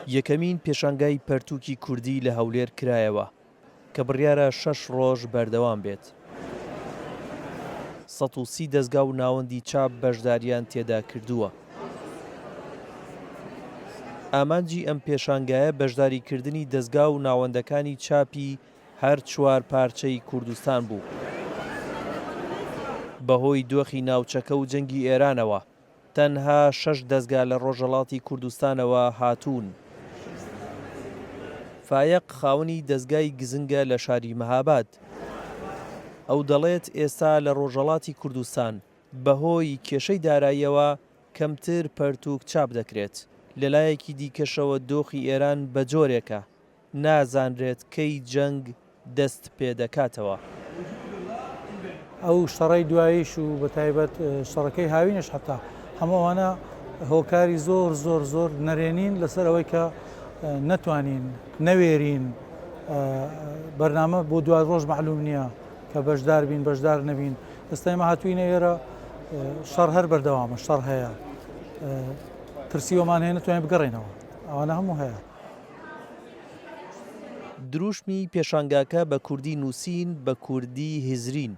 یەکەمین پێشانگای پەرتووکی کوردی لە هەولێر کرایەوە کە بڕیارە شەش ڕۆژ بەردەوام بێت. 130 دەزگا و ناوەندی چاپ بەشداریان تێدا کردووە. ئامانجی ئەم پێشانگایە بەشداریکردنی دەزگا و ناوەندەکانی چاپی هەر چوار پارچەی کوردستان بوو. بەهۆی دۆخی ناوچەکە و جەنگی ئێرانەوە، تەنها شەش دەزگا لە ڕۆژهەڵاتی کوردستانەوە هاتوون. فایەق خاوەنی دەزگای گزنگە لە شاری مەهاباد. ئەو دەڵێت ئێستا لە ڕۆژهەڵاتی کوردستان بەهۆی کێشەی داراییەوە کەمتر پەرتووک چاپ دەکرێت، لەلایەکی دیکەشەوە دۆخی ئێران بەجۆرێکە نازانرێت کەی جەنگ دەست پێدەکاتەوە. ئەو شەڕەی دواییش و بە تایبەت شەڕەکەی هاوینش حەتا هەموو ئەوانە هۆکاری زۆر زۆر زۆر نەرێنین لەسەر ئەوەی کە نەتوانین نەوێرین بەرنامە بۆ دوای ڕۆژ معلوم نییە کە بەشدار بین بەشدار نەبین ئێستا ئێمە هاتوینە ئێرە شەڕ هەر بەردەوامە شەڕ هەیە ترسیوەمان هەیە نتوانین بگەڕێنەوە ئەوانە هەموو هەیە. دروشمی پێشانگاکە بە کوردی نووسین بە کوردی هزرین،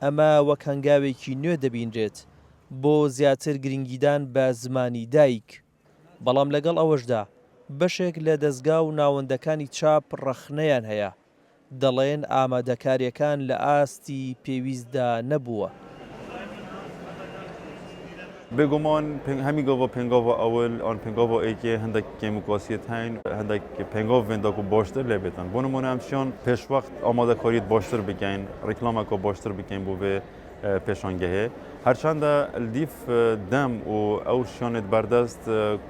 ئەمە وەک هەنگاوێکی نوێ دەبینرێت بۆ زیاتر گرنگیدان بە زمانی دایک، بەڵام لەگەڵ ئەوەشدا بەشێک لە دەزگا و ناوەندەکانی چاپ ڕەخنەیان هەیە دەڵێن ئامادەکارییەکان لە ئاستی پێویستدا نەبووە. بێگومان هەمی گاڤا پێنگاڤا ئەول ئان پێنگاڤا ئێکێ هەندێک کێم و کاسیەت هەین هەندێک پێنگاڤ ڤێن داکو باشتر لێ بێتن بۆ نمونە ئەم شیان پێشوەخت ئامادەکاریت باشتر بکەین ڕیکلامەکە باشتر بکەین بۆ ڤێ پێشانگەهێ هەرچەندە الدیف دەم و ئەو شیانێت بەردەست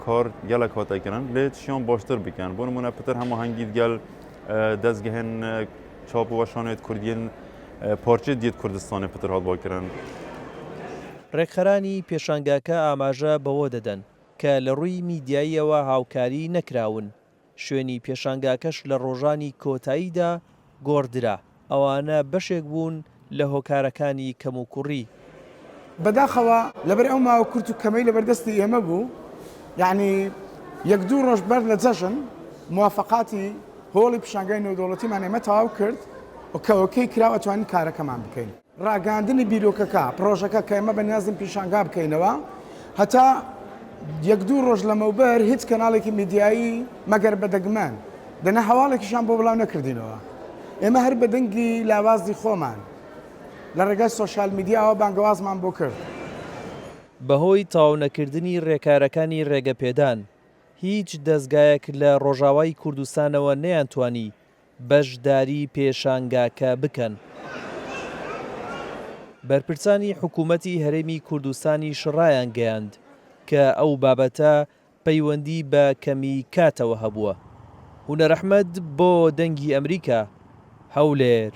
کار گەلەک هاتەکردن لێت شیان باشتر بکەن بۆ نمونە پتر هەماهەنگیت گەل دەزگەهێن چاپ و وەشانێت کوردیێن پارچێ دیت کوردستانێ پتر هات باکرن. رێکخەرانی پێشانگاکە ئاماژە بەوە دەدەن کە لە رووی میدیاییەوە هاوکاری نەکراون، شوێنی پێشانگاکەش لە رۆژانی کۆتاییدا گۆڕدرا، ئەوانە بەشێک بوون لە هۆکارەکانی کەموکوڕی. بەداخەوە لەبەر ئەو ماوە کورت و کەمەی لەبەر دەستی ئێمە بوو، یەعنی یەک دوو ڕۆژ بەر لە جەژن موافەقاتی هۆڵی پیشانگای نێودەوڵەتیمان ئێمە تەواو کرد و کە ئۆکەی کرا ئەتوانین کارەکەمان بکەین. ڕاگەیاندنی بیرۆکەکە، پڕۆژەکە کە ئێمە بەنیازین پیشانگا بکەینەوە، هەتا یەک دوو ڕۆژ لەمەوبەر هیچ کەناڵێکی میدیایی مەگەر بە دەگمەن دەنا هەواڵێکیشان بۆ بڵاو نەکردینەوە. ئێمە هەر بە دەنگی لاوازی خۆمان لە ڕێگای سۆشیال میدیاوە بانگەوازمان بۆ کرد. بەهۆی تەواونەکردنی رێکارەکانی رێگەپێدان، هیچ دەزگایەک لە رۆژاوای کوردستانەوە نەیانتوانی بەشداری پێشانگاکە بکەن. بەرپرسانی حکومەتی هەرێمی کوردستانیش رایانگەیاند کە ئەو بابەتە پەیوەندی بە کەمی کاتەوە هەبووە. هونەر ئەحمەد بۆ دەنگی ئەمریکا، هەولێر.